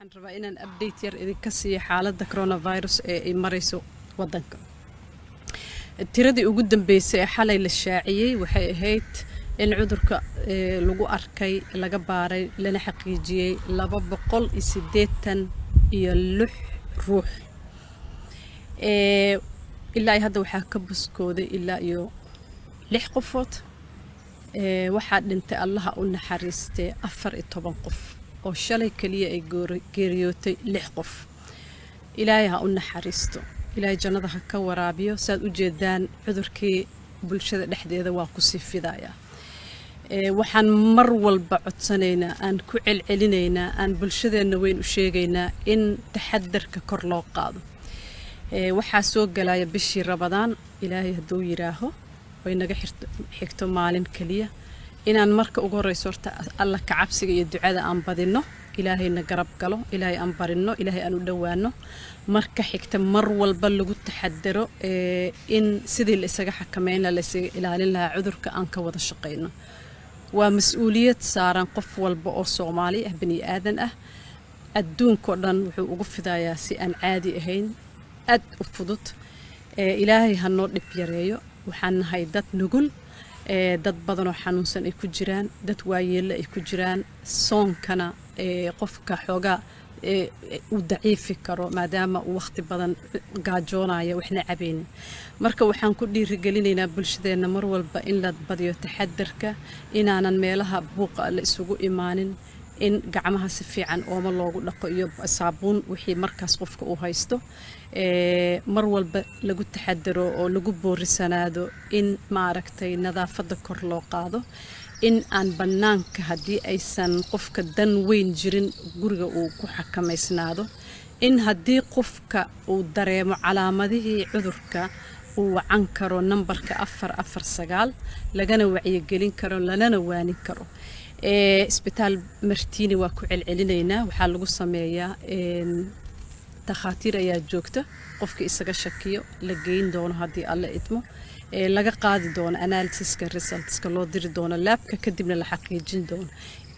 Waxaan rabaa inaan update yar idinka siiyo xaaladda coronavirus ee ay marayso waddanka. Tiradii ugu dambeysay ee xalay la shaaciyey waxay ahayd in cudurka lagu arkay, laga baaray, lana xaqiijiyey 286 ruux. Ilaa iyo hadda waxaa ka buskooday ilaa iyo lix qofood. Waxaa dhintay, Allaha u naxariistay, 14 qof, oo shalay keliya ay geeriyootay lix qof. Ilaahay ha u naxariisto, Ilaahay jannada ha ka waraabiyo. Saad u jeedaan, cudurkii bulshada dhexdeeda waa kusii fidayaa. Waxaan mar walba codsanaynaa, aan ku celcelinaynaa, aan bulshadeenna weyn u sheegaynaa in taxadarka kor loo qaado. Waxaa soo galaya bishii Ramadaan, Ilaahay hadduu yiraaho, way naga xigto maalin keliya. Inaan marka ugu horeyso horta Alla ka cabsiga iyo ducada aan badino, Ilaahayna garab galo, Ilaahay aan barino, Ilaahay aan u dhowaano. Marka xigta, mar walba lagu taxadaro in sidii la isaga xakameyn lahaa, la isaga ilaalin lahaa cudurka, aan ka wada shaqayno. Waa mas-uuliyad saaran qof walba oo Soomaali ah, bani aadan ah. Adduunkao dhan wuxuu ugu fidayaa si aan caadi ahayn, aad u fudud. Ilaahay ha noo dhib yareeyo. Waxaan nahay dad nugul, dad badanoo xanuunsan ay ku jiraan, dad waayeelle ay ku jiraan. Soonkana qofka xoogaa uu daciifi karo, maadaama uu waqti badan gaajoonaya, waxna cabaynin. Marka waxaan ku dhiirigelinaynaa bulshadeenna mar walba in la badiyo taxadarka, inaanan meelaha buuqa la isugu imaanin, in gacmaha si fiican ooma loogu dhaqo iyo saabuun wixii markaas qofka uu haysto. Mar walba lagu taxadaro oo lagu boorisanaado in, maaragtay, nadaafadda kor loo qaado, in aan bannaanka, haddii aysan qofka dan weyn jirin, guriga uu ku xakamaysnaado, in haddii qofka uu dareemo calaamadihii cudurka uu wacan karo nambarka 449, lagana wacyigelin karo, lanana waanin karo. Isbitaal Martiini waa ku celcelinaynaa, waxaa lagu sameeyaa, takhaatiir ayaa joogta. Qofka isaga shakiyo la geyn doono haddii Alle idmo, laga qaadi doono analysiska, resultska loo diri doono labka, kadibna la xaqiijin doono.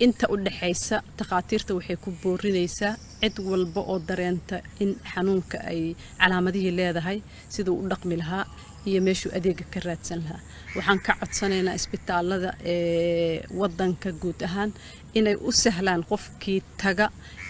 Inta u dhexaysa, takhaatiirta waxay ku boorinaysaa cid walba oo dareenta in xanuunka ay calaamadihii leedahay siduu u dhaqmi lahaa iyo meeshuu adeega ka raadsan lahaa. Waxaan ka codsanaynaa isbitaalada ee wadanka guud ahaan inay u sahlaan qofkii taga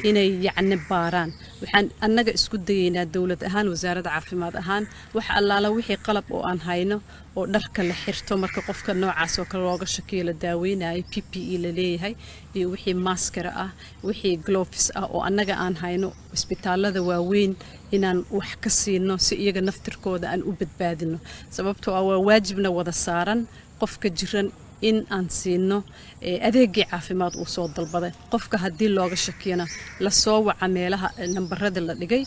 inay yacni baaraan. Waxaan annaga isku dayeynaa dowlad ahaan, wasaaradda caafimaad ahaan, wax allaala wixii qalab oo aan hayno oo dharka la xirto marka qofka noocaas oo kale looga shakiyo la daaweynayo, PPE la leeyahay, iyo wixii maaskara ah, wixii gloves ah oo annaga aan hayno, isbitaalada waaweyn inaan wax ka siino si iyaga naftirkooda aan u badbaadino, sababtoo ah waa waajibna wada saaran qofka jiran in aan siino adeegii caafimaad uu soo dalbaday. Qofka haddii looga shakiyana lasoo waca meelaha nambarada la dhigay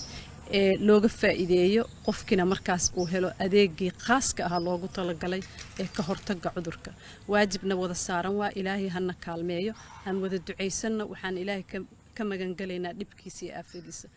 ee looga faa'iideeyo, qofkiina markaas uu helo adeegii khaaska ahaa loogu talagalay ee ka hortagga cudurka. Waajibna wada saaran waa. Ilaahay hana kaalmeeyo, aan wada ducaysanno. Waxaan Ilaahay ka magangalaynaa dhibkiisa iyo aafadiisa.